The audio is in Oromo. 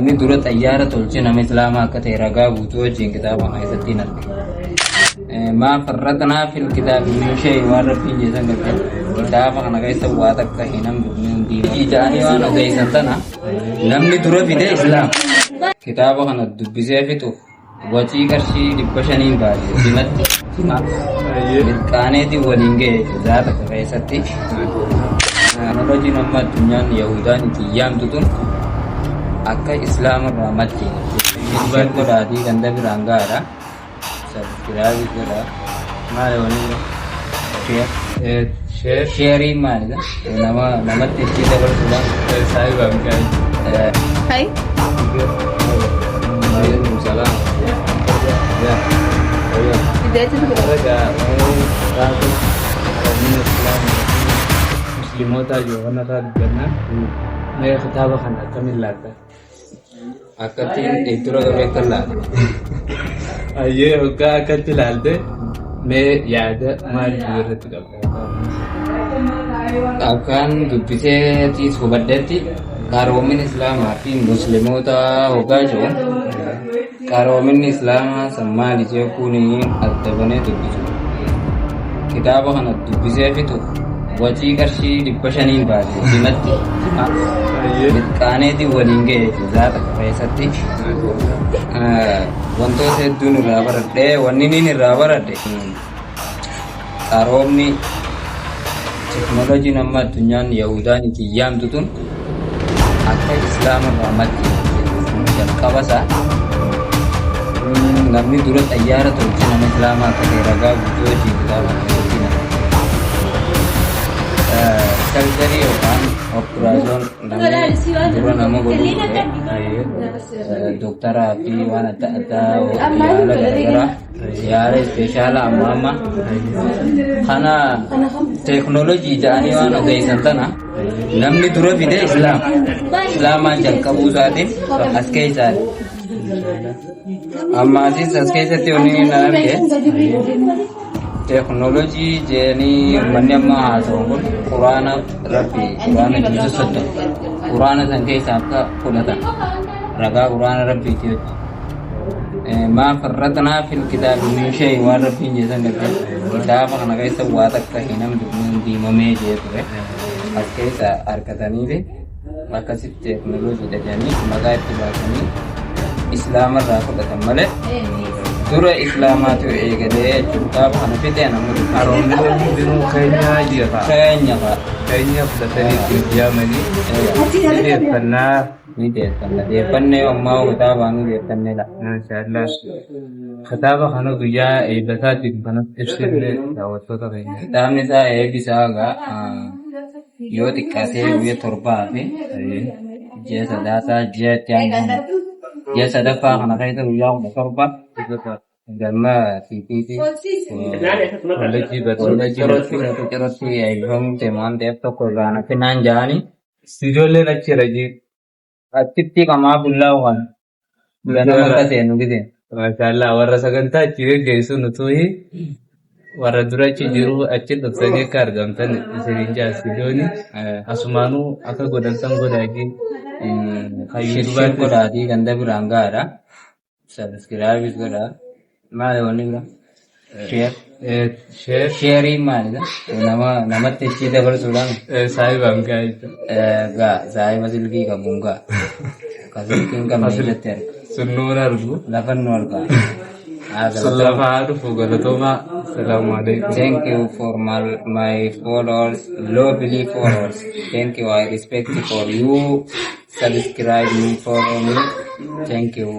Namni dura xayyaara tolche nama Islaamaa akka ta'e ragaa guutuu wajjin kitaaba kana keessatti hin arge. Maa farraxnaa fil kitaabi min shay waan Rabbiin jedhan garte kitaaba kana keessa waa takka hin hambifne hundii. Ja'anii waan odeessan tana namni dura fide Islaama. Kitaaba kana dubbisee fixuuf wacii qarshii 500n baase jimatti jima mirqaaneetiin waliin ga'e jechuudha takka keessatti. Teknooloojiin amma addunyaan Yahudaan itti yaamtu tun akka Islaama irraa madde jechuudha. Godhaatii ganda biraan gahaadha. Subscribe godhaa. Maali wani bira? Share. Share. Sharing maalidha? Nama namatti itti dabarsuudhaan. Saahiba Mikaa'el. Hi. Waalaikum salaam. Ya. Ya. Raga waa'ee kitaaba qaroomina Islaamaa fi Muslimootaa jiru kanarraa dubbannaa. Mee kitaaba kana akkamiin laalta? Akkatti dura qabee akka laala. Ayyee, hoggaa akkatti ilaalte mee yaada maal irratti qabda? Akkaan dubbiseetiis hubadhetti, qaroomin Islaamaa fi Musliimoota hoggaa jiru, qaroominni Islaamaa san maali jechuun adda banee dubbisu. Kitaaba kana dubbisee fixuuf wacii qarshii 500n baase jimatti jima mirqaaneetiin waliin ga'e jechuudha takka keessatti. Wantoota hedduun irraa baradhe. Wanni inni irraa baradhe, qaroomni teknooloojiin amma addunyaan Yahudaan itti yaamtu tun akka Islaama irraa madde jalqaba isaa. Namni dura xayyaara tolche nama Islaamaa akka ta'e ragaa guutuu wajjin kitaaba kana keessatti nama. Surgery yookaan operation namni dura nama godhuu ture, dooktaraa fi waan adda addaa, yaala garaagaraa, yaala ispeeshaala amma amma kana teeknooloojii jedhanii waan odeessan tana namni dura fide Islaama. Islaamaan jalqabuu isaatiin as keessaa ammaasis as keessatti wanni inni arge, teeknooloojii jedhanii uummanni amma haasa'u kun Quraana Rabbi, Quraana juuza 30, Quraana san keessaa akka fudhatan ragaa Quraana Rabbiiti jechuudha. Maa farraxnaa fil kitaabi min shay waan Rabbiin jedhan garte kitaaba kana keessa waa takka hin hambifne diimamee jee ture as keessa argataniifi akkasitti teeknooloojii dhaqanii maqaa itti baasanii Islaama irraa fudhatan malee dura Islaamaatu eegalee jechuudha. Kitaaba kana fixee namoota Qaroomina hundinuu keenyaa jira. Keenya fa'a. Keenya fudhatanii ittiin yaamanii ni deeffannaa. Ni deeffanna. Deeffannee ammaa kitaabaa nu deeffannee dha. Maashaallah. Kitaaba kana guyyaa eebbasaatiin kanas ibsine daawwattoota keenya. Kitaabni isaa eebbisaa egaa yoo xiqqaatee guyya 7 fi ji'a Sadaasaa, ji'a itti aanu kana, ji'a sadaffaa kana keessa guyyaa 17 galma Fiixiifi Kollejjii Kollejjii Barsiisota Cirootti eebbifamuu deema waan ta'eef tokko irraa hafinaan ja'anii. Ijoolleen achi rajii. Achitti qamaa bullaa waan ganama akka seenu gise. Maashaallah, warra sagantaa achi geggeessu nutuhi warra dura achi jiru achi dhuftanii akka argamtan isiniin jaa istiidiyooni asumaanuu akka godhantan godhaajii. Share godhaatii ganda biraan gahaadha. Subscribe godhaa. Maali wanni bira? Share. Share. Sharing maalidha? Nama namatti itti dabarsuudhaan. Saahiba Mikaa'el. Gaa saahiba silkii qabuun gaa. Ka silkii hin qabne ijatti arga. Sunnuun argu. Lafa nu arga. Sun lafa haa dhufu, galatoomaa. Salaamu alaikum. Thank you for my followers, lovely followers. Thank you. I respect for you. Subscribe me, follow me. Thank you.